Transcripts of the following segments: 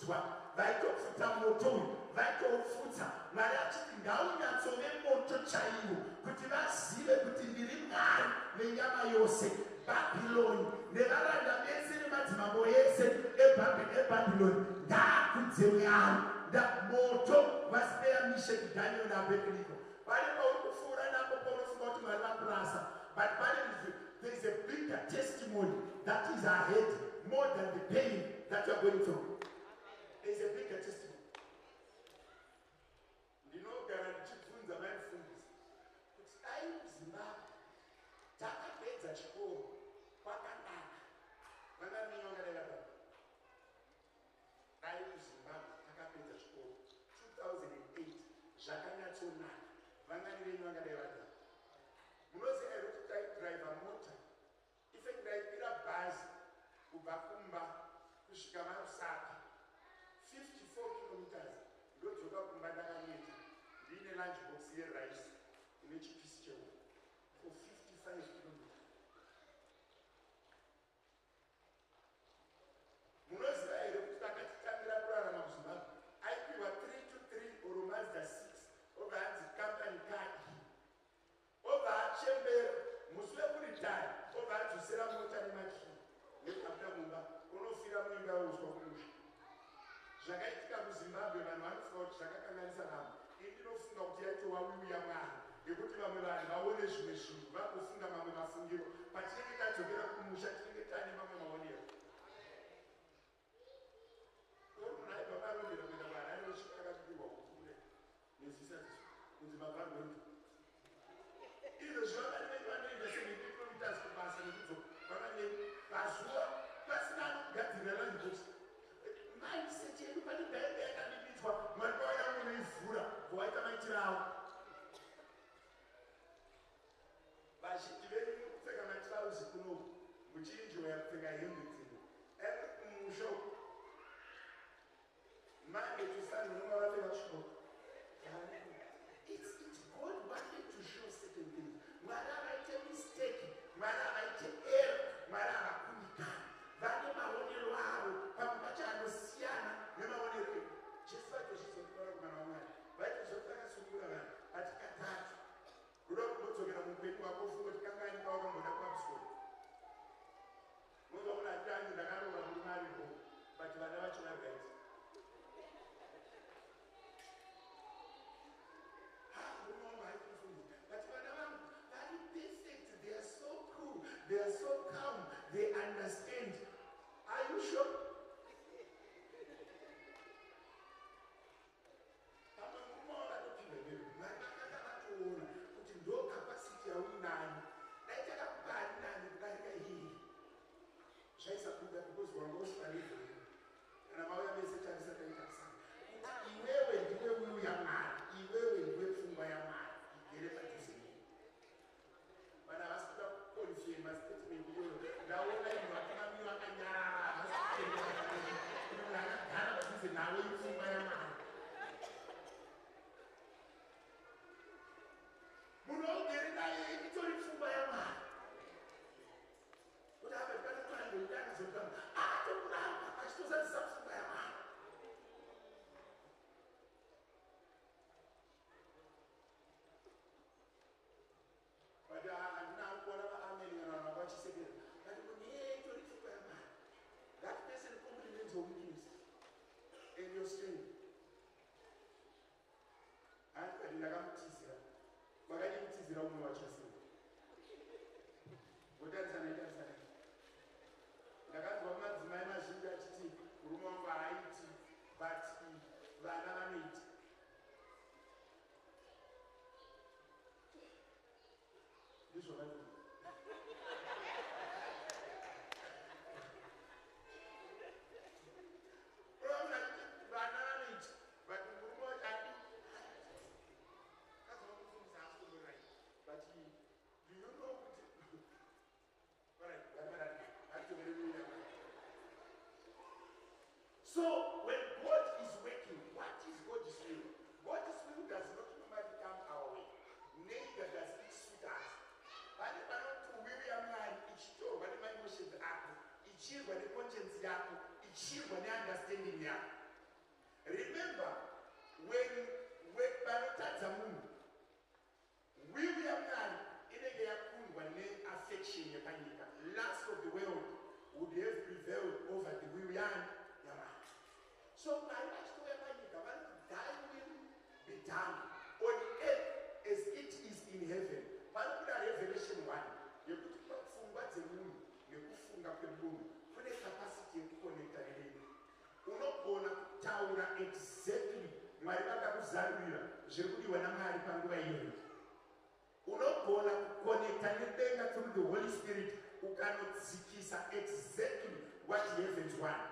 kukudzwa. Vaitopfuta moto uyu, vaitoupfutsa, Mwari achiti ngaunyatsove moto chaiwo kuti vazive kuti ndiri Mwari venyama yose. Bhabhironi nevaranda vese nemadzimambo ese eBhabhironi ngaakudze Mwari. Moto waspeya Misheki, Daniel naAbednego. Pane pauri kupfuura napo paunofunga kuti Mwari vakurasa, but pane, there is a bigger testimony that is ahead more than the pain that you are going through. There is a bigger testimony. Ndinogara ndichibvunza mai mufundisi kuti dai muZimbabwe takapedza chikoro kwakanaka, vanga minyo vangadai vari dai kuZimbabwe takapedza chikoro 2008 zvakanyatsonaka, vangani venyu vangadai vari? Munoziva here kuti taidhiraivha mota, ife ndaikwira bhazi kubva kumba kusvika maRusape, 54 kilometers, ndodzoka kumba ndakaneta, ndiine lunch box yerice ine chipisi chehuku for 55 kilometers? Munoziva here kuti vakatitangira kurarama kuZimbabwe aipiwa 3 to 3 or Mazda 6, obva anzi company car iyi, obva achembera, musi wekuritaya obva adzosera mota nemakii nekuabuda mumba, unofira muimba yauswa kumusha? Zvakaitika kuZimbabwe, vanhu vanofunga kuti zvakakanganisa vamwe. Ini ndinofunga kuti yaitova will yaMwari yekuti vamwe vanhu vaone zvimwe zvinhu, vagofunga mamwe mafungiro. Patinenge tadzokera kumusha, tinenge taane mamwe maonero. Uri munhu aibva Marondera kuenda kuHarare, osvika akabikirwa kukure nezvisadziso kunzi mabvarwendo. Izvo zvivavani venyu vanoenda 70 kilometers kubasa nekudzoka vakane pazuva pasina anokugadzirira lunch box. Mindset yedu, pane ndainge yakadimidzwa, Mwari pavaida kunoivhura, vowaita maitiro avo. Vazhinji venyu muri kupfeka matirauzi kunoku muchienjoya kupfeka hembe dzimwe. Dai muri kumusha uku, Monday to Sunday unonga vapfeka kusvika. It's God wanted to show certain things. Mwari havaite mistake, Mwari havaite error, Mwari havakundikani. Vane maonero avo, pamwe pacho anosiyana nemaonero edu. Jesu vaitozviziva kuti vanakomana vaMwari, vaitoziva kuti vakasunungura vanhu, but katatu ruda kumbodzokera muupenyu hwako ufunge kuti kangani pawakamboda kuvamusoro. Unonzwa munhu ati, "Ndakarova murume aripo, but vana vacho vari right." Ha, murume wangu haikufundisa, but vana vangu vari perfect. They are so cool, they are so calm, they understand. Are you sure? Pamwe murume wakatopinda nero, Mwari vakanga vatoona kuti ndo capacity yauinayo. Dai takakupa ari nani kudarika iyi, zvaisabuda because wanga usina level. Kana mauya mese, tarisa, taitarisana kuti iwewe ndiwe will yaMwari, iwewe ndiwe pfungwa yaMwari igere padhuze newe. Vanhu havasi kuda kuconfirma statement iyoyo. Ndaona inhu vatungamiri vakanyarara, havasi kutendera kuti munhu akagara padhuze navo ipfungwa yaMwari. Munhu waugere naye itori pfungwa yaMwari. Kuti apa pane mwando kuti akazotamba, akatokuramba achitozadzisa pfungwa yaMwari. But handina kuona vaameni kana vanhu vanga vachisekera, but munhu iyeye itori pfungwa yaMwari. That person complements your weakness and your strength. Handikati ndakamutizira, makadii kutizira umwe wacho sei? Votarisana, itarisana. Ndakanzwa madzimai mazhinji achiti, "Murume wangu haaiti, but vana vanoita." Ndizvo vanoita. Vana vanoita, but murume wacho adi kazovamufundisa haasikumborirai. But do you know kuti, alright, vari will yaMwari. So when God is working, what is God's will? God's will does not normally come our way, neither does it suit us. Pane panoti will yaMwari ichitorwa nemaemotions ako, ichirwa neconscience yako, ichirwa neunderstanding yako. When panotadza munhu, will yaMwari inenge yakundwa neaffection yepanyika. Lust of the world would have prevailed over the will yani yaMwari. So Mwari vachitouya panyika vanoti, "Thy will be done on earth as it is in heaven." Panobuda Revelation 1 yekuti pfungwa dzemunhu nekufunga kwemunhu kune capacity yekuconnecta nedenga. Unogona kutaura exactly Mwari vakakuzarurira zviri kudiwa naMwari panguva iyoyo. Unogona kuconnecta nedenga through the Holy Spirit, ukanodzikisa exactly what heavens want.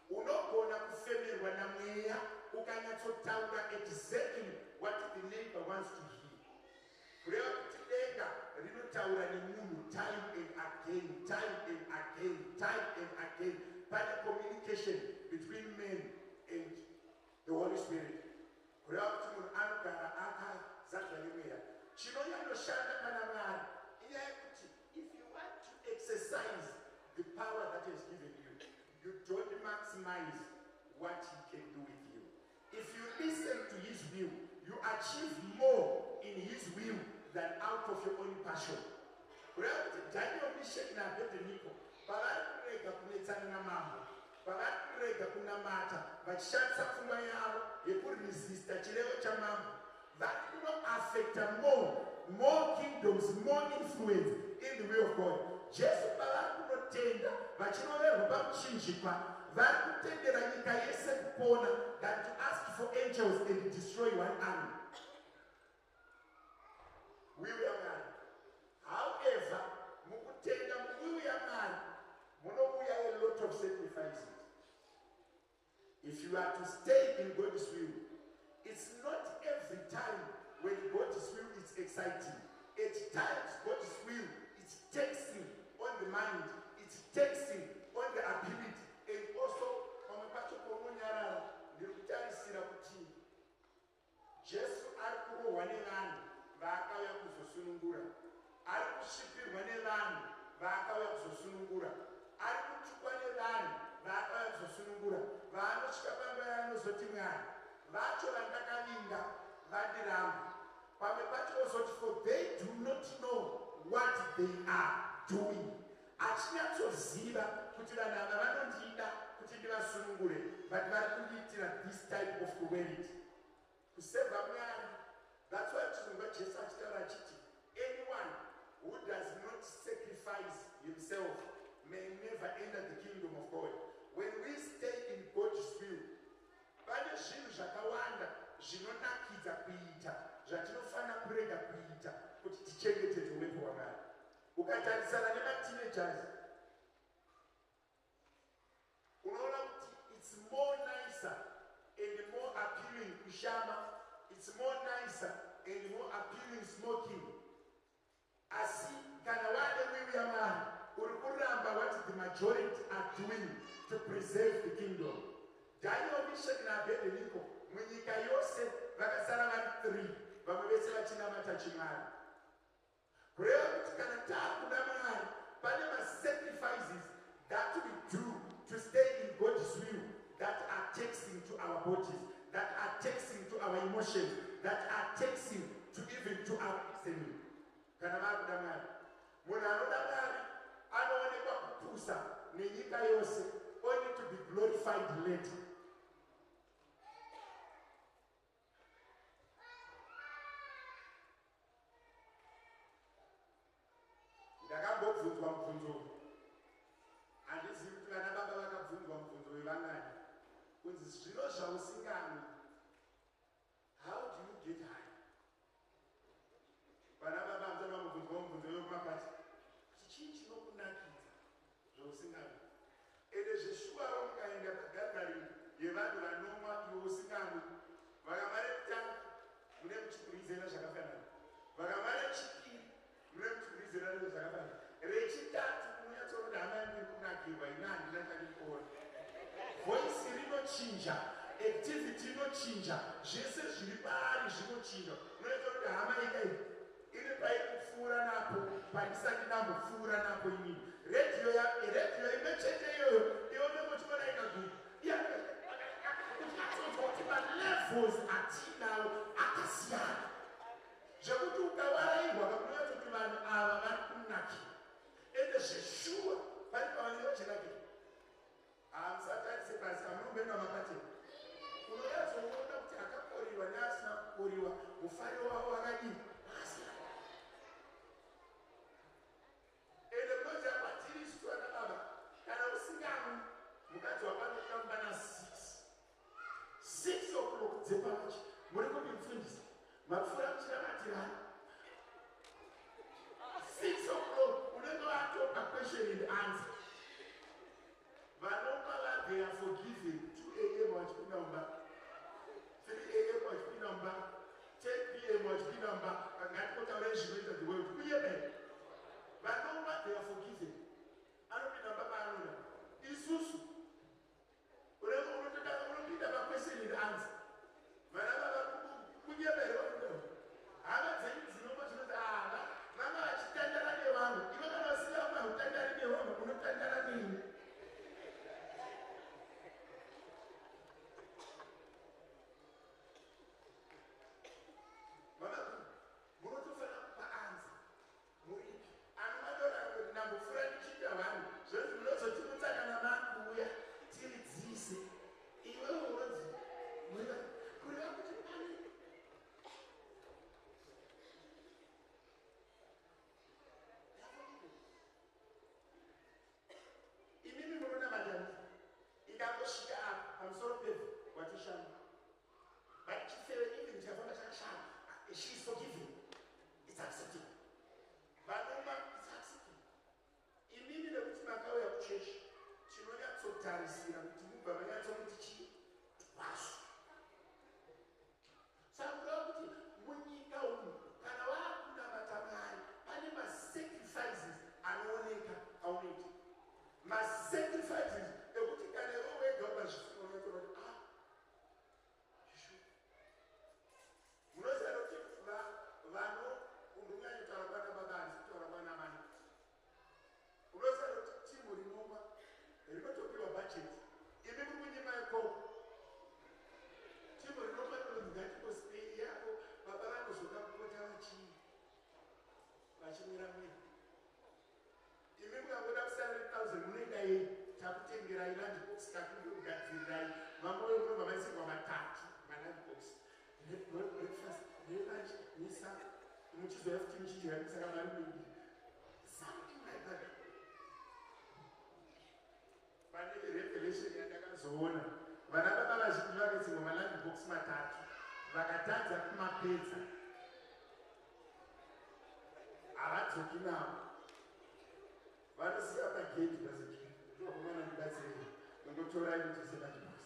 Unogona kufemerwa namweya, ukanyatsotaura exactly what the neighbor wants to hear. Kureva kuti denga rinotaura nemunhu time and again, time and again, time and again. Pane communication between men and the Holy Spirit. Kureva kuti munhu anogara akazadzwa nemweya. Chinonyanyoshanda pana Mwari inyaya yekuti if you want to exercise the power that has given you, you don't maximize what he can do with you. If you listen to his will, you achieve more in his will than out of your own passion. Kureva kuti Daniel, Mishek naAbednego pavari kurega kunetsana namambo, pavari kurega kunamata vachishandisa pfungwa yavo yekuresista chirevo chamambo, vari kunoaffecta more kingdoms, more influence in the will of God. Jesu pavari kunotenda vachinoverwa pamuchinjikwa, vari kutendera nyika yese kupona than to ask for angels and destroy one army. Will yaMwari. However, mukutenda muwill yaMwari munouya a lot of sacrifices. If you are to stay in God's will, it's not every time when God's will is exciting. At times God's will is taxing on the mind, it's taxing on the ability, and also pamwe pacho paunonyarara. Ndiri kutarisira kuti Jesu ari kurohwa nevanhu vaakauya kuzosunungura, ari kusvipirwa nevanhu vaakauya kuzosunungura, ari kutukwa nevanhu vaakauya kuzosunungura. Vaanosvika panguva yaanozoti, "Mwari vacho vandakavinga vandiramba." Pamwe pacho ozoti, "For they do not know what they are doing." Achinyatsoziva kuti vanhu ava vanondida kuti ndivasunungure, but vari kundiitira this type of cruelty. Kusevha Mwari, that's why tinonzwa Jesu achitaura achiti, "Anyone who does not sacrifice himself may never enter the kingdom of God." When we stay in God's will, pane zvinhu zvakawanda zvinonakidza kuita zvatinofanira kurega kuita kuti tichengetedze uwepo hwaMwari. Ukatarisana nemateenagers, unoona kuti it's more nicer and more appealing kushama, it's more nicer and more appealing smoking. Asi kana wane will yaMwari, uri kuramba what the majority are doing to preserve the kingdom. Daniel, Mishak naAbednego munyika yose vakasara vari 3, vamwe vese vachinamata chimwari. Kureva kuti kana taakuda Mwari, pane masacrifices that we do to stay in God's will that are taxing to our bodies, that are taxing to our emotions, that are taxing to even to our listening. Kana vakuda Mwari, munhu anoda Mwari anoonekwa kupusa nenyika yose, only to be glorified later. Ndakambobvunzwa mubvunzo, handizivi kuti vana baba vakabvunzwa mubvunzo wevangani, kunzi, "Zvino zvausinganwi, how do you get high?" Vana baba hamusati vambobvunzwa mubvunzo wekumapati kuti, "Chii chinokunakidza zvausinganwi?" Ende zveshuwawo, mukaenda pagathering yevanhu vanomwa, iwe usinganwi, vakama rekutanga mune muchikurizera zvakafanana, vakama rechipiri mune muchikurizera zvakafanana, rechitatu munonyatsoona kuti hama yangu iri kunakirwa, ina handina chandikuona. Voice rinochinja, activity inochinja, zvese zviri paari zvinochinja. Unoita kuti hama ikai iri pairi kupfuura napo pandisati ndambopfuura napo inini. Redhiyo imwe chete iyoyo, iwe unenge uchiona ikaguma, uchinyatsodzwa kuti malevels. Malevels atiinawo akasiyana zvekuti ukavarairwa kakunyatsoti vanhu ava vari kunakira. Ende zveshuwa vari pavanenge vachinakira. Hamusatarise pasi, hamunomboenda makateni. Unonyatsoona kuti akakoriwa neasina kukoriwa, mufaro wavo wakadii? Wakasiyana. Ende munoziva kwatiri isu vana baba, kana usingamwi, mukadzi wako anotamba na 6. 6 o'clock dzepachi muri kuti mufundisi mapfuura muchinamatirana. 6 o'clock unenge watopa question and answer. Vanopa va they are forgiven. 2 a.m. vachipinda mumba, 3 a.m. vachipinda mumba, 10 p.m. vachipinda mumba. Ngatikotaurei zvinoita the world kuyemera. Vanoma they are forgiven, anopinda mumba paanoda. Isusu unenge unototanga unopinda paquestion and answer. Vana baba kunyemera hama dzenyu dzinoma zvinoti ava vanga vachitandara nevamwe. Iwe kana usina vamwe hautandari nevamwe, unotandara neni. Mama, munotofanira kupa answer muripi anomadora kuti ndambopfuura ndichiita vanhu zvonzi munozotimutsa kana makuuya tiridzise. Iwewe unonzi kureva kuti pane imimi munonamata ikangosvika apa pamusoro pevhu watoshama. But chifeve even chafamba chakashama, she is forgiven, it's acceptable. Vanoma, it's acceptable. Imimi nekuti makauya kuchechi, tinonyatsotarisira kuti mubva manyatsokuti chii twasu. Saka kureva kuti munyika umu kana waakunamata Mwari pane masacrifices anooneka aunoita, masacrifices ekuti kana iwe wega ukazvifunga unonyatsoona kuti ah, shu. Munoziva nokuti vano unonyanyotaura kwana baba, handisi kutaura kwana mai. Unoziva nokuti timu rinoma rinotopiwa bhajeti, imi muri kunyima ikoko. Timu rinoma rinonzi ngatimbosipei yako baba vanozoda kupota vachimwira mwira. Imi mukangoda kusara 1000 munoida yei? Takutengerai lunch box, takugadzirirai. Vamwe munobva maisirwa matatu malunch box, breakfast nelunch nesupper, muchizoya futi muchidya, saka mari muidi, something like that. Pane revelation yandakazoona, vana baba vazhinji vakaisirwa malunch box matatu, vakatadza kumapedza, havadzoki navo, vanosiya pagedhi vakomana ndibatsirei, nongotorai kuti ise lunch box.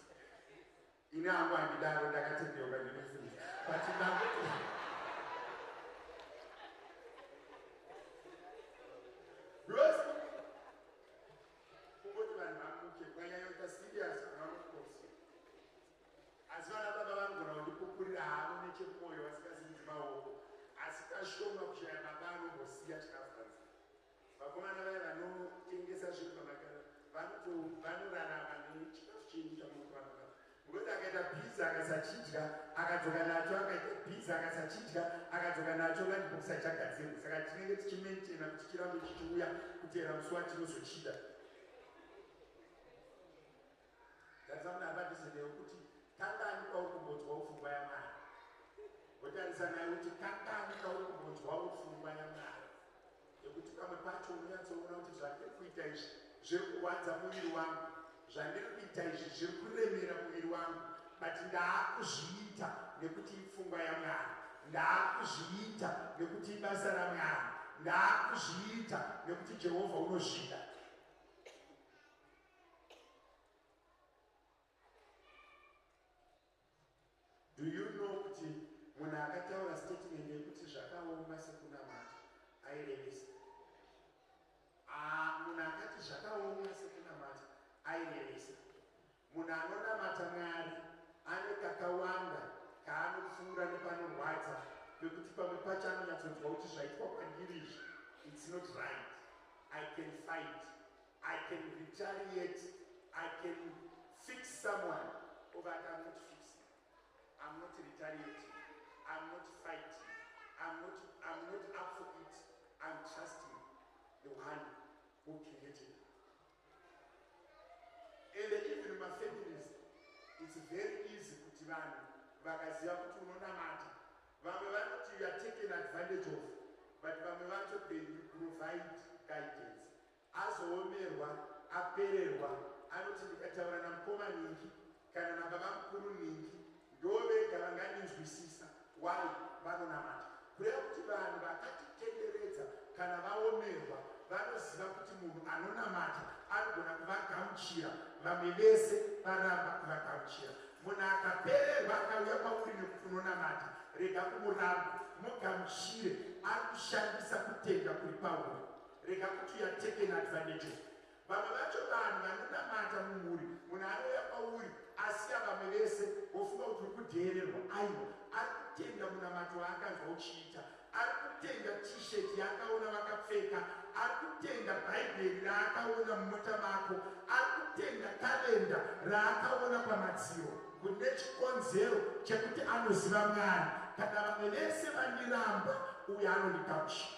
Ini hangu handidaro, ndakatendeuka, ndinofundisa, but ndangoti because kungoti vanhu vamuke vanyanyoita serious vanokosi. Asi vana baba vanogona kundipupurira havo nechemwoyo vasingasimudzi maoko, asi kashoma kushaya baba anombosiya chikafu panzira. Vakomana vaya vanotengesa zvinhu pamakara vanorarama nechikafu chenyu chamunopa baba, ngokuti akaita bhizi akasachidya akadzoka nacho, akaita bhizi akasachidya akadzoka nacho, lunch box achagadzirwa. Saka tinenge tichimaintaina kuti chirambe chichiuya kuteera musi watinozochida. Tarisa munhu apadhuze newe kuti kangani kwauri kumbonzwawo pfungwa yaMwari. Wotarisa naye kuti kangani kauri kumbonzwawo pfungwa yaMwari, yekuti pamwe pacho unonyatsoona kuti zvandiri kuita izvi zviri kurwadza muviri wangu, zvandiri kuita izvi zviri kuremera muviri wangu, but ndaakuzviita nekuti ipfungwa yaMwari, ndaakuzviita nekuti ibasa raMwari, ndaakuzviita nekuti Jehovha unozvida. Do you know kuti munhu akataura statement yekuti zvakaoma sekunamata airevesa? Ah, munhu akati zvakaoma sekunamata airevesa. Munhu anonamata Mwari ane kakawanda kaanopfuura nepanorwadza pekuti pamwe pacho anonyatsonzwa kuti zvaitwa kwandiri izvi, it's not right. I can fight, I can retaliate, I can fix someone, or I cannot fix. I'm not retaliating, I'm not fighting, I'm not up for it. I'm trusting the one who created me. And even mafamilies, it's very easy kuti vanhu vakaziva kuti unonamata, vamwe vanoti you are taken advantage of, but vamwe vacho, they provide guidance. Azoomerwa, apererwa, anoti ndikataura namukoma ningi kana nababa mukuru ningi, ndo vega vangandinzwisisa. Why? Vanonamata. Kureva kuti vanhu vakatitenderedza, kana vaomerwa, vanoziva kuti munhu anonamata anogona kuvagamuchira, vamwe vese varamba kuvagamuchira. Munhu akapererwa akauya kwauri nekuti unonamata, rega kumuramba, mugamuchire. Ari kushandisa kutenda kuri pauri. Rega kuti you are taken advantage of. Vamwe vacho vanhu vanonamata mumhuri, munhu anouya kwauri asiya vamwe vese, wofunga kuti uri kudheererwa. Aiwa, ari kutenda munamato waakanzwa uchiita, ari kutenda T-shirt yaakaona vakapfeka, ari kutenda Bhaibheri raakaona mumota mako, ari kutenda kalenda raakaona pamadziro. Kune chikonzero chekuti anoziva Mwari. Kana vamwe vese vandiramba, uyo anondigamuchira.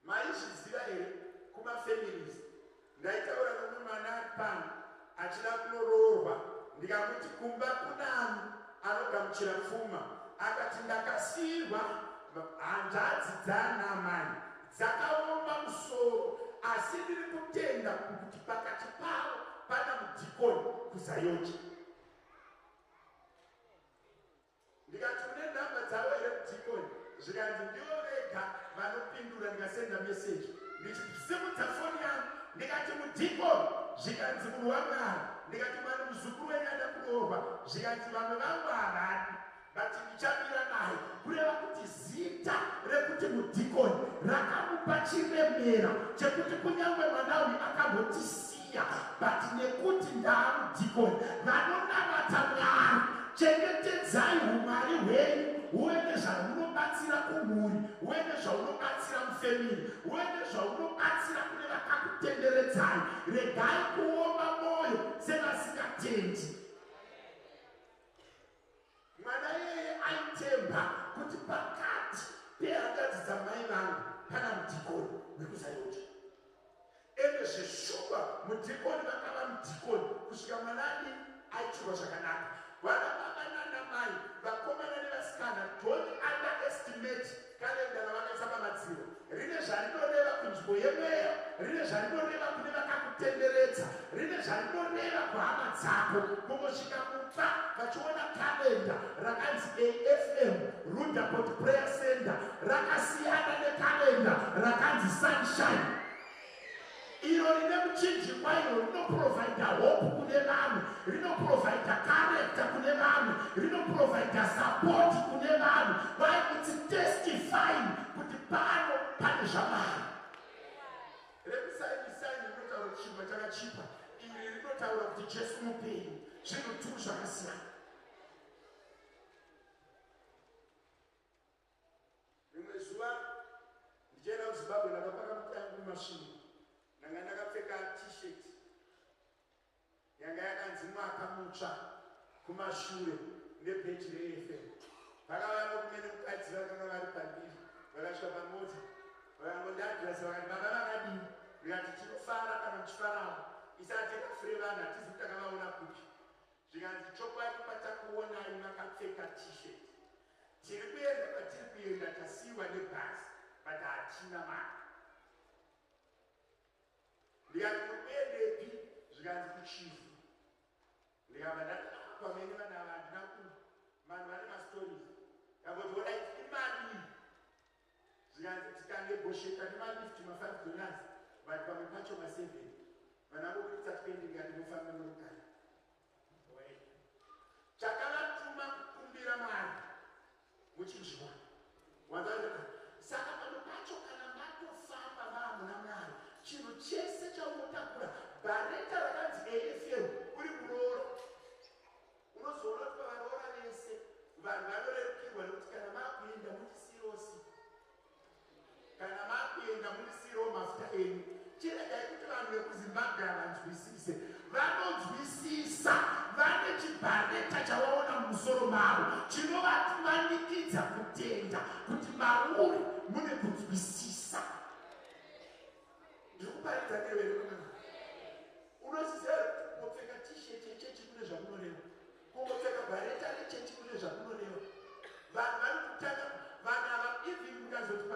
Maizviziva here kumafamilies? Ndaitaura nomumwe mwana ari pano achida kunoroorwa, ndikamuti kumba kunani anogamuchira pfuma? Akati ndakasiyirwa hanzvadzi dzanamai dzakaoma musoro, asi ndiri kutenda kuti pakati pavo pana mudhikoni kuZAOGA. Ndikati une nhamba dzavo here mudhikoni? Zvikanzi ndivo vega vanopindura. Ndikasenda meseji, ndichisimudza foni yangu, ndikati mudhikoni? Zvikanzi munhu waMwari. Ndikati mwana muzukuru wenyu ada kuroorwa. Zvikanzi vamwe vangu havadi, but ndichamira naye. Kureva kuti zita rekuti mudhikoni rakamupa chiremera chekuti kunyange mwana uyu akambotisiya, but nekuti ndaamudhikoni. Vanonamata Mwari, chengetedzai umwari hwenyu, huve nezvahunobatsira kumhuri, huve nezvaunobatsira mufamily, huve nezvaunobatsira kune vakakutenderedzai. Regai kuoma mwoyo sevasingatendi. Mwana iyeye aitemba kuti pakati pehanzvadzi dzamai vangu pana mudhikoni wekuZAOGA. Ende zveshuwa mudhikoni vakava mudhikoni kusvika mwana adini, aitirwa zvakanaka. Vana baba nana mai, vakomana nevasikana, don't underestimate kalenda ravakaisa pamadziro. Rine zvarinoreva kunzvimbo yemweya, rine zvarinoreva kune vakakutenderedza, rine zvarinoreva kuhama dzako. Kungosvika mumba vachiona kalenda rakanzi AFM Roodepoort Prayer Center, rakasiyana nekalenda rakanzi Sunshine. Iro rine muchinjikwa iro rinoprovhaidha hope kune vanhu, rinoprovhaidha character kune vanhu, rinoprovhaidha support kune vanhu. Why? It's testifying kuti pano pane zvaMwari. Rekusainisaini rinotaura kuti chingwa chakachipa, iri rinotaura kuti Jesu mupenyu. Zvinhu tu zvakasiyana. Rimwe zuva ndichienda kuZimbabwe, ndakapaka mota yangu muMasvingo. Ndanga ndakapfeka T-shirt yanga yakanzi mwaka mutsva kumashure nebheji reAFM. Vakauya murume nemukadzi vakanga vari pandiri. Vakasvika pamota, vakangondiadhirasa, vakati, "Baba vakadini?" Ndikati tinofara kana muchifarawo. Isati takafure vanhu, hatizi kuti takavaona kupi. Zvikanzi chokwadi patakuonai makapfeka T-shirt, tiri kuenda kwatiri kuenda, tasiyiwa nebhazi, but hatina mari. Ndikati muri kuendepi? Zvikanzi kuChivhu. Ndikabva ndati ah, pamene vanhu ava handina ku vanhu vane mastories. Ndangoti alright, imadii? Zvikanzi tikanegotiata nemalift ma5 dollars, but pamwe pacho ma7, vana vokuitsa 20. Ndikati mufambe murugare. Chakavatuma kukumbira mari muchinjikwa wanzaa. Saka pamwe pacho kana matofamba maamuna Mwari, chinhu chese chaunotakura, bhareta rakanzi AFM uri kuroora, unozoona kuti pavaroora vese vanhu vanorerukirwa nekuti kana makuenda mundisirosi, kana makuenda mundisirowo mafuta enyu. Chiregai kuti vanhu. chawaona mumusoro mavo chinovamanikidza kutenda kuti mauri mune kunzwisisa. Ndiri kuparidza newe here mwana? Unoziva here kuti kungopfeka t-shirt yechechi kune zvakunoreva? Kungopfeka bhareta rechechi kune zvakunoreva? Vanhu vari kutanga, vanhu ava even mukazoti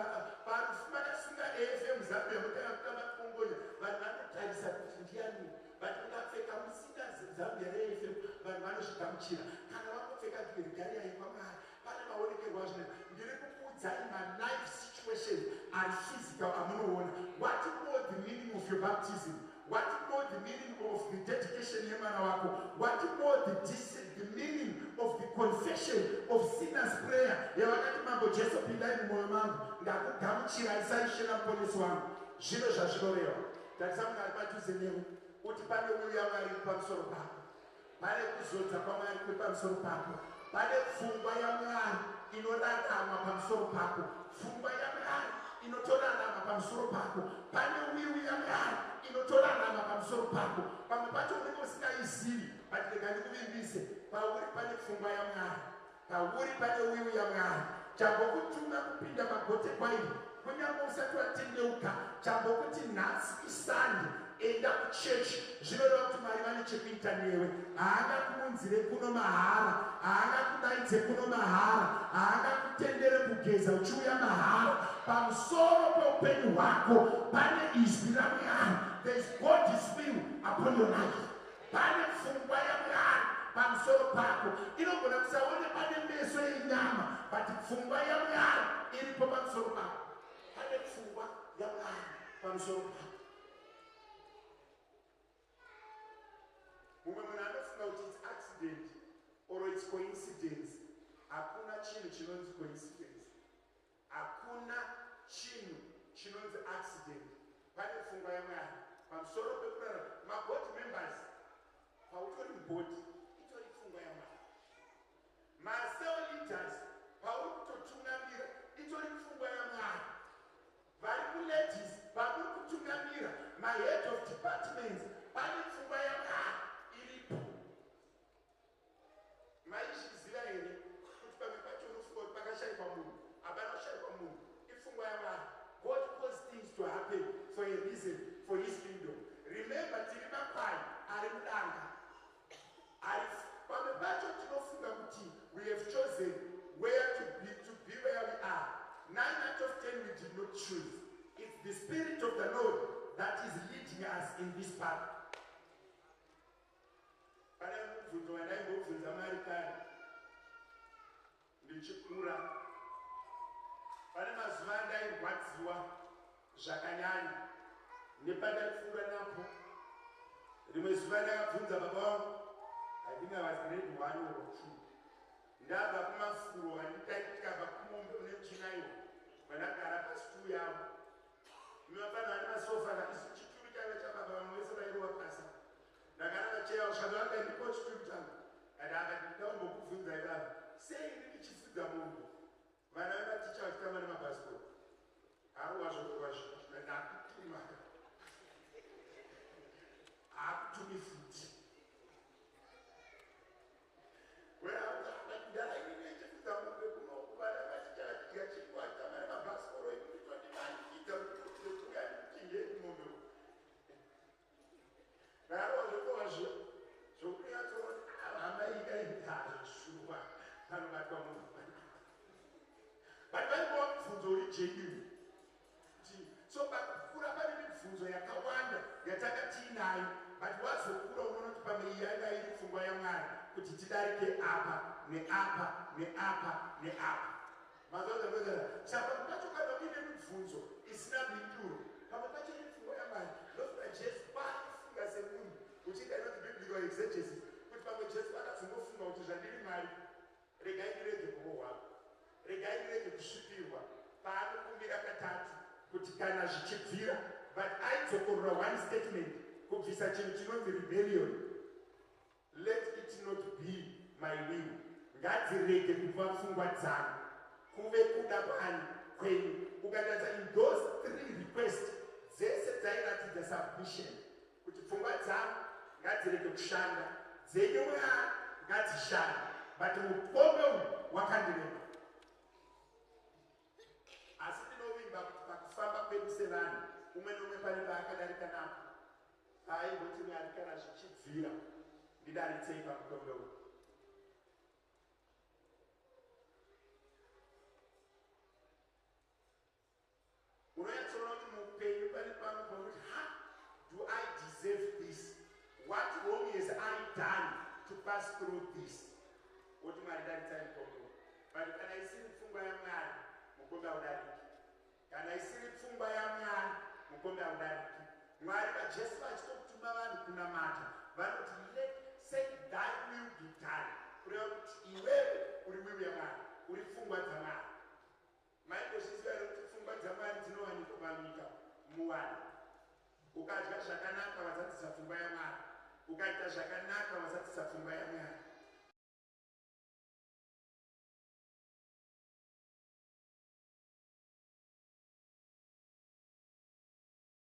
parufu makasunga AFM Zambia motanga kutamba kongonya, vanhu vanotarisa kuti ndiani. But mukapfeka musina Zambia reAFM vanhu vanozvigamuchira. Kana vangopfeka regalia yekwamwari pane maonekerwo azvinoita. Ndiri kukuudzai malife situations ari physical amunoona. What more the meaning of your baptism? What more the meaning of the dedication yemwana wako? What more the meaning of the confession of sinner's prayer yavakati Mambo Jesu pindai mumwoyo mangu, ndakugamuchirai saIshe naMuponesi wangu. Zvino zvazvinoreva. Tarisa munhu ari padhuze newe uti pane will yaMwari iri pamusoro pako. Pane kuzodza kwaMwari kuri pamusoro pako. Pane pfungwa yaMwari inorarama pamusoro pako. Pfungwa yaMwari inotorarama pamusoro pako. Pane will yaMwari inotorarama pamusoro pako. Pamwe pacho unenge usingaizivi, but rega ndikuvimbise, pauri pane pfungwa yaMwari. Pauri pane will yaMwari. Chambokutuma kupinda magote kwairi, kunyange usati watendeuka, chambokuti nhasi iSunday, enda kuchechi, zvinoreva kuti Mwari vane chekuita newe. Haangakuunzire kuno mahara, haangakudaidze kuno mahara, haangakutendere kugeza uchiuya mahara. Pamusoro peupenyu hwako pane izwi raMwari. There is God's will upon your life. Pane pfungwa yaMwari pamusoro pako. Inogona kusaonekwa nemeso enyama, but pfungwa yaMwari iripo pamusoro pako. Pane pfungwa yaMwari pamusoro pako. Mumwe munhu anofunga kuti it's accident or it's coincidence. Hakuna chinhu chinonzi coincidence. Hakuna chinhu chinonzi accident. Pane pfungwa yaMwari pamusoro pekurarama. Maboard members, pautori muboard, itori pfungwa yaMwari. Macell leaders, pauri kutotungamira, itori pfungwa yaMwari. Vari kuladies, pamuri kutungamira, mahead of departments, pane pfungwa yaMwari iripo. Maizviziva here kuti pamwe pacho unofunga kuti pakashaikwa munhu, hapana kushaikwa munhu, ipfungwa yaMwari. God caused things to happen for a reason, for his kingdom. Remember, tiri makwai ari mudanga. Ari pamwe pacho tinofunga kuti we have chosen where to be where we are. 9 out of 10 we did not choose. It's the Spirit of the Lord that is leading us in this path. Pane mubvunzo wandaimbobvunza Mwari kare ndichikura. Pane mazuva andairwadziwa zvakanyanya nepandaipfuura napo. Rimwe zuva ndakabvunza baba vangu, I think I was grade 1 or 2. Ndabva kumafuro, handitaiti tikabva kumombe une muchinaiwa, vandagara pasituru yavo. Mafana vane masofa, isu chituru chaiva chababa, vamwe vese vairova pasi. Ndagara pacheya, usvaka vanga ndipo chituru changu. And akati ndaumbokubvunzai baba, sei ini ndichifudza mombe, vana vematicha vachitamba nemabhasikoro? Haruwa zvokuva ndakutuma, haakutumi futi. Ndarainichifudza mombe kunoku, vana vematicha vachidya chingwa vachitamba nemabhasikoro, ini nditondimanikidza kuti kuuya ndikuchingei kumombe. Ndarowa zvokuva zvokunyatsoona hama ikaitazveshuwa panobatwa munhu. But vaingova mubvunzo uri genuine. So pakukura pane mibvunzo yakawanda yatanga tiinayo, but wazokura unoona kuti pamwe iyi yanga iri pfungwa yaMwari kuti tidarike apa neapa neapa neapa. Mazvaaa saka pacho kana uine mibvunzo isina mhinduro, pamwe pacho iri pfungwa yaMwari. Ndofunga Jesu paaifunga semunhu, uchiita inonzi biblical exegesis, kuti pamwe Jesu akazongofunga kuti zvandiri Mwari, regai ndirege kurohwa, regai ndirege kusvipirwa. Paanokumbira katatu kuti kana zvichibvira, but aidzokorora one statement kubvisa chinhu chinonzi rebellion. Let it not be my will, ngadzirege kuva pfungwa dzangu, kuve kuda kwani kwenyu. Ukatarisa in those three requests, dzese dzairatidza submission, kuti pfungwa dzangu ngadzirege kushanda, dzenyu Mwari. Ngadzishande, but mukombe uyu wakandirema. Asi ndinovimba kuti pakufamba kwedu sevanhu, umwe neumwe pane paakadarika napo paaimboti, "Mwari, kana zvichibvira, ndidaritsei pamukombe uyu." Unonyatsoona kuti muupenyu pane pamwe pakuti, "Ha, do I deserve this? What wrong has I done to pass through this?" Woti, "Mwari, daritsai mukombe uyu." But kana isiri pfungwa yaMwari, mukombe haudariki. Kana isiri pfungwa yaMwari, mukombe haudariki. Mwari vaJesu vachitotuma vanhu kunamata, vanoti, "Let say thy will be done," kureva kuti iwewe uri will yaMwari, uri pfungwa dzaMwari. Maimbozviziva here kuti pfungwa dzaMwari dzinowanikwa panyika muvanhu? Ukadya zvakanaka, wazadzisa pfungwa yaMwari. Ukaita zvakanaka,